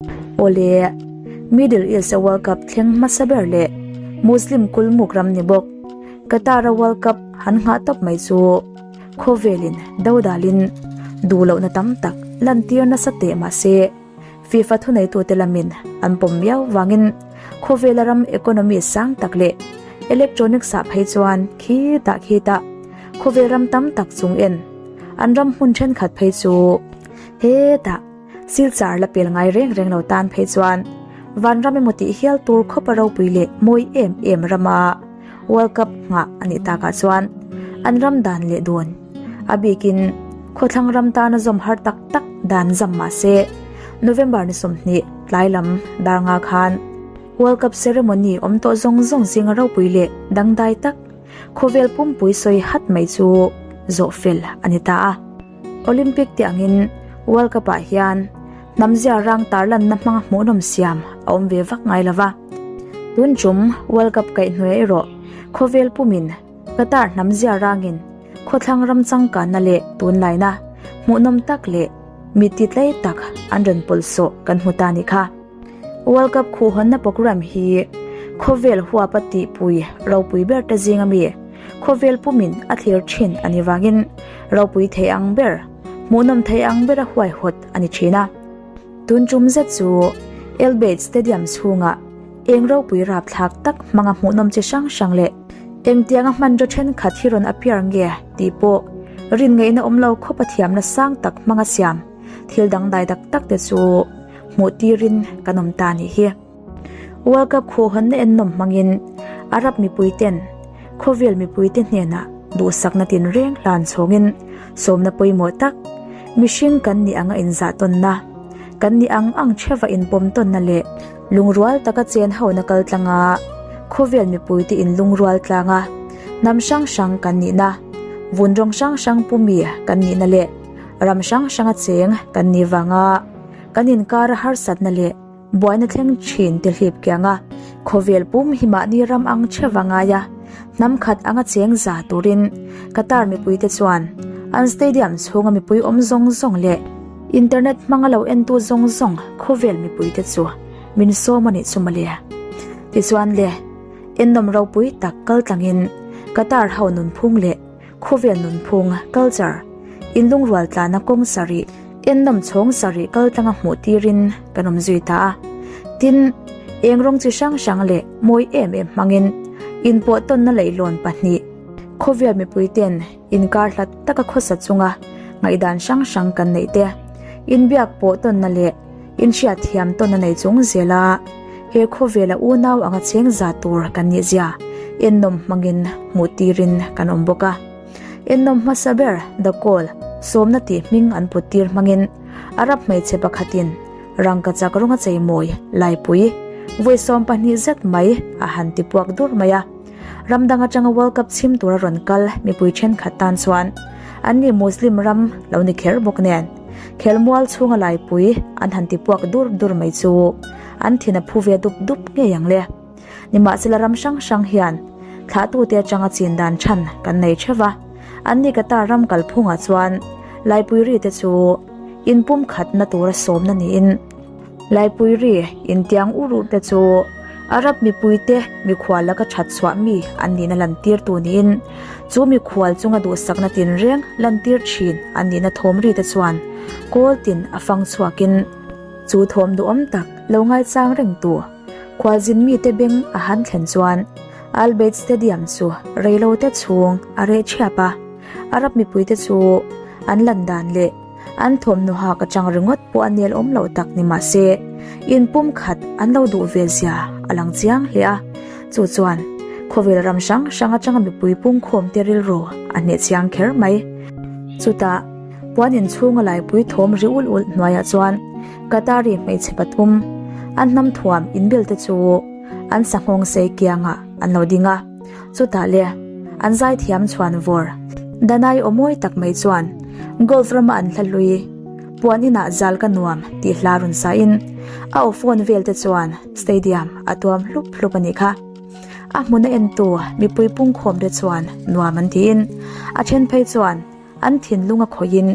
Awle, Middle East-a World Cup thleng hmasa ber leh Muslim kulmuk ram ni bawk, Qatar-a World Cup han nghah tawp mai chu khawvelin dodalin duh lohna tam tak lantir nasa teh mah se, FIFA thuneitute lamin an pawm miau vangin khawvela ram economy sang tak leh electronics-ah phei chuan khitah khitah khawvel ram tam tak chung en an ram hmun thenkhat phei chu hetah Silchar la pel ngai reng reng lo tan phei chuan vanram emaw tih hial tur khawpa ropui leh mawi em em rama World Cup nghah a nih takah chuan an ram dan leh dun a bikin khawthlang ram tana zawm har tak tak dan zam mah se November ni 20 tlai lam dar nga khan World Cup ceremony awm tawh zawng zawng zinga ropui leh dangdai tak khawvel pumpui sawi hat mai chu zawh fel a ni ta a. Olympic te angin World Cup ah hian hnam zia rang tarlanna hmanga hmuhnawm siam a awm ve vak ngai lova. Tun tum World Cup kaihhnuai erawh khawvel pumin Qatar hnam zia rangin khawthlang ram changkanna leh tunlaina hmuhnawm tak leh mi titlei tak an rawn pawlhsawh kan hmu ta nih kha. World Cup khuhhawnna programme hi khawvel huapa tihpui ropui ber te zinga mi khawvel pumin a thlir thin a ni vangin ropui thei ang ber, hmuhnawm thei ang bera huaihawt a ni thin a. Tun tum zet chu El Bayt Stadium chhungah eng ropui rapthlak tak hmanga hmuhnawm chi hrang hrang leh engtianga hmanraw thenkhat hi rawn appear nge tih pawh rin ngaihna awm lo khawpa thiamna sang tak hmanga siam thil dangdai tak tak te chu hmuh tirin kan awm ta nih hi. World Cup khuhhawnna ennawm hmangin Arab mipuiten khawvel mipuite hnenah duhsakna tinreng hlan chhawngin sawmna pawimawh tak, mihring kan nih anga inzah tawnna, kan nih ang ang theuha inpawm tawnna leh lungrual taka chen hona kal tlanga khawvel mipuite inlungrual tlanga hnam hrang hrang kan nihna, vun rawng hrang hrang pumi kan nihna leh ram hrang hranga cheng kan nih vanga kan inkara harsatna leh Buaina thleng thin ti hlip kiang a, khawvel pum hi mahni ram ang theuh a ngai a, hnam khat anga cheng za turin Qatar mipuite chuan an stadium chhunga mipui awm zawng zawng leh internet hmanga lo entu zawng zawng khawvel mipuite chu min sawm a nih chu mawle. Tichuan le, ennawm ropui tak kal tlangin Qatar ho nunphung leh Khawvel nunphung, culture, inlungrual tlana kawng sarih, ennawm chhawng sarih kal tlanga hmuh tirin kan awm zui ta a. Tin, eng rawng chi hrang hrang leh mawi em em hmangin inpawh tawnna leihlawn pahnih, khawvel mipuiten inkar hlat taka khawsa chunga ngaihdan hrang hrang kan neih te, inbiak pawh tawnna leh inhriatthiam tawnna nei chung zela he khawvela unau anga cheng za tur kan nih zia ennawm hmangin hmuh tirin kan awm bawk a. Ennawm hmasa ber The Call sawmna tih hming an put tir hmangin Arab hmeichhe pakhatin rangkachak rawnga cheimawi laipui vawi 12 zet mai a han ti puak dur mai a. Ram dang atanga World Cup chhim tura rawn kal mipui thenkhat tan chuan an ni Muslim ram lo ni kher bawk nen khelmual chhunga laipui an han ti puak dur dur mai chu an thin a phu ve dup dup ngei ang le. Nimahsela ram hrang hrang hian thlahtute atanga chin dan than kan nei theuh va, an ni Qatar ram kalphungah chuan laipui ri te chu inpumkhatna tura sawmna niin, Laipui ri intiang ur ur te chu Arab mipuite mikhual laka that chhuah mi an nihna lantirtu niin chu mikhual chunga duhsakna tinreng lantir thin an nihna thawm ri te chuan kawl tin a fang chhuakin chu thawm duhawm tak lo ngaichang rengtu khualzin mite beng a han thlen chuan Al Bayt Stadium chu reilote chhung a reh thiap a, Arab mipuite chu an lan dan leh An thawmhnaw hak atang ringawt pawh a nel awm loh tak ni mah se, in pum khat an lo duh ve zia a lang chiang hle a. Chu chuan khawvel ram hrang hrang atanga mipui pungkhawm te rilru a hneh chiang kher mai. Chutah, puan inchhunga laipui thawm ri ulh ulh hnuaiah chuan Qatari hmeichhe pathum, an hnam thuam inbel te chu an sanghawng sei kiangah an lo ding a. Chutah le, an zaithiam chhuan vawr Danai aw mawi tak mai chuan golf rama an hla hlui puan inah zal ka nuam tih hla rawn sain a aw phone vel te chuan stadium a tuam hlup hlup a nih kha. A hmun a entu mipui pungkhawm te chuan nuam an tiin a then phei chuan an thinlung a khawihin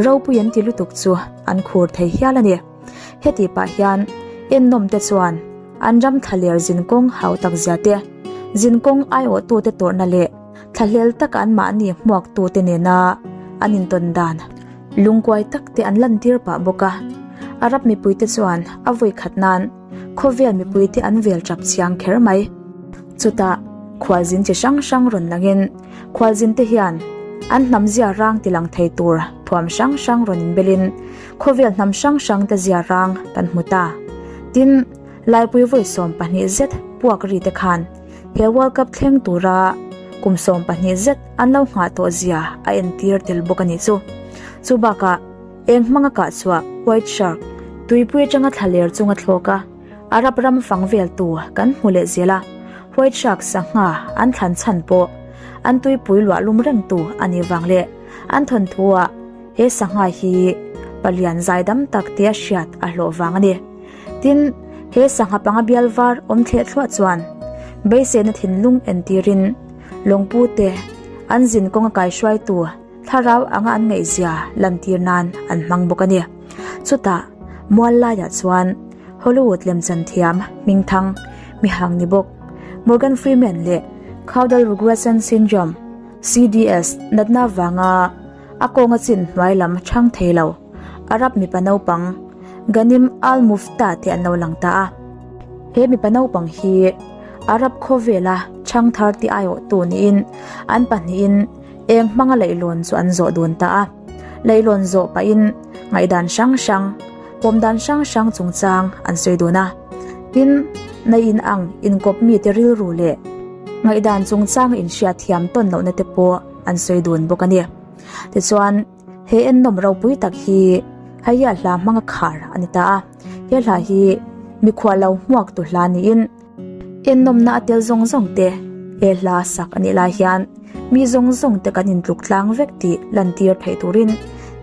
ropui an ti lutuk chu an khur thei hial a ni. Heti pah hian ennawm te chuan an ram thlaler zinkawng hau tak zia te, zinkawng aiawhtute tawrhna leh thlahlel taka anmahni hmuaktute nena an intawn dan lungkuai tak te an lantir pah bawk a. Arab mipuite chuan a vawi khat nan khawvel mipuite an vel tap chiang kher mai. Chutah khualzin chi hrang hrang rawn langin khualzinte hian an hnam zia rang tilang thei tur thuam hrang hrang rawn inbelin khawvel hnam hrang hrang te zia rang kan hmu ta. Tin, Laipui vawi 12 zet puak ri te khan he World Cup thleng tura kum 12 zet an lo nghah tawh zia a entir tel bawk a nih chu. Chu bakah eng hmanga kah chhuah White Shark tuipui atanga thlaler chunga thlawk a Arab ram fang vel tu kan hmu leh zel a, White Shark sangha an thlan chhan pawh an tuipui luah lum reng tu a nih vang leh an thawnthu ah he sangha hi palian zaidam tak tia hriat a hlawh vang a ni. Tin, he sangha panga bial var awm thleh thluah chuan beiseina thinlung entirin lawngpu te an zin kawnga kaihruaitu thlarau anga an ngaihzia lantir nan an hmang bawk a ni. Chutah, mual laiah chuan Hollywood lemchan thiam hmingthang mihang ni bawk Morgan Freeman leh Caudal Regression Syndrome, CDS, natna vanga a kawnga chin hnuai lam chhang thei lo Arab mipa naupang Ghanim Al-Muftah te an lo lang ta a. He mipa naupang hi Arab khawvela chhang thar ti aiawhtu niin an pahnihin eng hmanga leihlawn chu an zawh dun ta a. Leihlawn zawh pahin ngaihdan hrang hrang, pawm dan hrang hrang chungchang an sawi dun a. Tin, na in ang inkawp mite rilru leh ngaihdan chungchang inhriat thiam tawn lohna te pawh an sawi dun bawk a ni. Tichuan, he ennawm ropui tak hi Heia hla hmanga khar a ni ta a. He hla hi mikhual lo hmuak tu hla niin ennawmna a tel zawng zawng te he hla sak a nih lai hian mi zawng zawng te kan intluk tlang vek tih lantir theih turin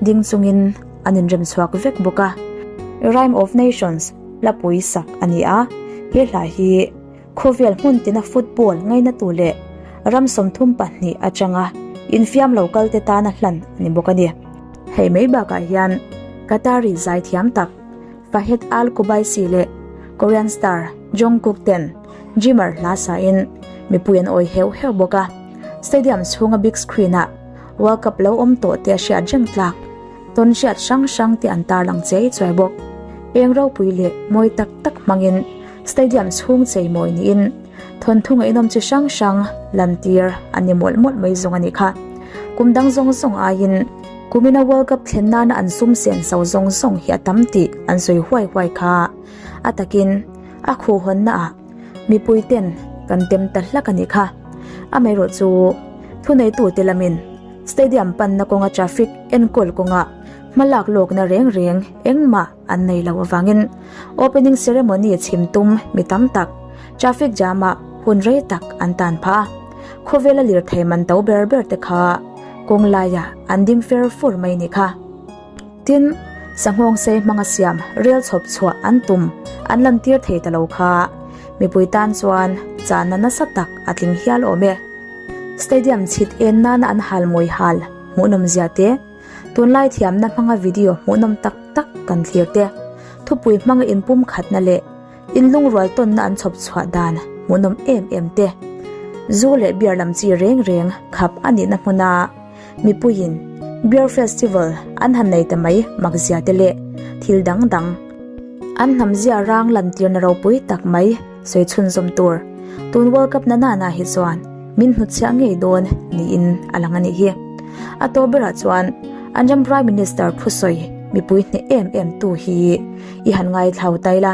ding chungin an inrem chhuak vek bawk a. Rhyme of Nations hlapui sak a ni a, he hla hi Khawvel hmun tina football ngainatu leh ram 32 atanga infiam lo kalte tana hlan a ni bawk a ni. Hei mai bakah hian Qatari zaithiam tak Fahed Al Kubaisi leh Korean star Jungkook ten Dreamer hla sain mipui an awi heuh heuh bawk a. Stadium chhunga big screen ah World Cup lo awm tawh te a hriat reng tlak. Tawn hriat hrang hrang te an tarlang chei chuai bawk. Eng ropui leh mawi tak tak hmangin stadium chhung chei mawi niin thawnthu ngaihnawm chi hrang hrang lantir an ni mawlh mawlh mai zawng a nih kha. Kum dang zawng zawng aiin kumina World Cup thlen nana an sum sen so zawng zawng hi a tam tih an sawi huai huai kha. A takin a khuhhawnna ah mipui ten kan tem ta hlak a nih kha. Amaherawh chu thuneitute lamin Stadium panna kawnga traffic enkawl kawngah hmalak lawkna reng reng engmah an nei lo avangin opening ceremony chhim tum mi tam tak traffic jam ah hun rei tak an tan phah a. Khawvela lirthei man to ber ber te kha kawng laiah an ding fer fur mai ni kha. Tin, sanghawng sei hmanga siam rel chhawp chhuah an tum an lantir thei ta lo kha mipui tan chuan chahna nasa tak a tling hial awm e. Stadium chhit en nana an hal mawi hal hmuhnawm zia te, tunlai thiamna hmanga video hmuhnawm tak tak kan thlir te, thupui hmanga inpum khatna leh inlungrual tawnna an chhawp chhuah dan hmuhnawm em em te, zu leh beer lam chi reng reng khap a nihna hmuna mipuiin beer festival an han nei ta mai mak zia te leh thil dang dang an hnam zia rang lantirna ropui tak mai sawi chhunzawm tur tun World Cup na nana hi chuan min hnutchhiah ngei dawn niin a lang a nih hi. A tawp berah chuan an ram Prime Minister thusawi mipui hneh em em tu hi i han ngaithlau tai la.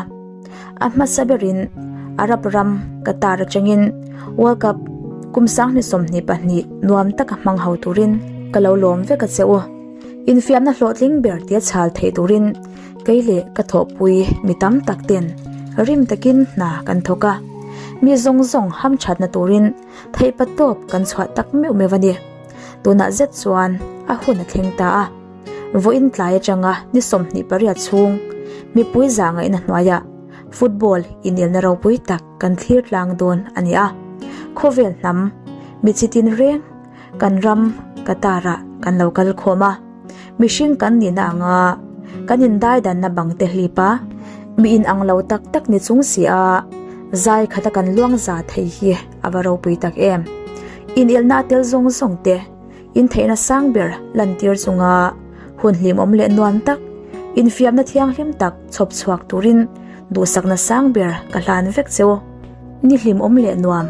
A hmasa berin Arab ram Qatar atangin World Cup kum 2022 nuam taka hmang ho turin ka lo lawm vek a che u. Infiamna hlawhtling ber tia chhal theih turin kei leh ka thawhpui mi tam tak ten rim takin hna kan thawk a. Mi zawng zawng hamthatna turin theihpa tawp kan chhuah tak meuh meuh a ni. Tunah zet chuan a hun a thleng ta a. Vawiin tlai atanga ni 28 chhung mipui zah ngaihna hnuaiah football inelna ropui tak kan thlir tlang dawn a ni a. Khawvel hnam mi chitin reng kan ram Qatar ah kan lo kal khawm a. Mihring kan nihna anga kan indaidanna bang te hlip a. Mi in ang lo tak tak ni chung si a, zai khata kan luang za thei hi a va ropui tak em. Inelna a tel zawng zawng te, intheihna sang ber lantir chunga hun hlimawm leh nuam tak, infiamna thianghlim tak chhawp chhuak turin duhsakna sang ber ka hlan vek cheu. Ni hlimawm leh nuam,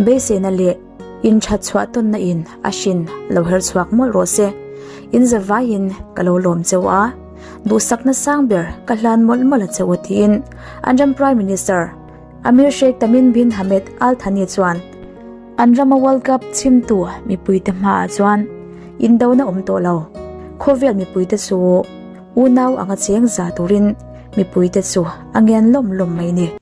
beiseina leh inthat chhuah tawnna in a hrin lo her chhuak mawlh rawh se. In zavaiin ka lo lawm cheu a, duhsakna sang ber ka hlan mawlh mawlh a che u tiin an ram Prime Minister Amir Sheikh Tamim bin Hamad Al Thani chuan An rama World Cup chhimtu mipuite hmaah chuan indona awm tawh lo. Khawvel mipuite chu unau anga cheng za turin mipuite chu a ngen lawm lawm mai ni.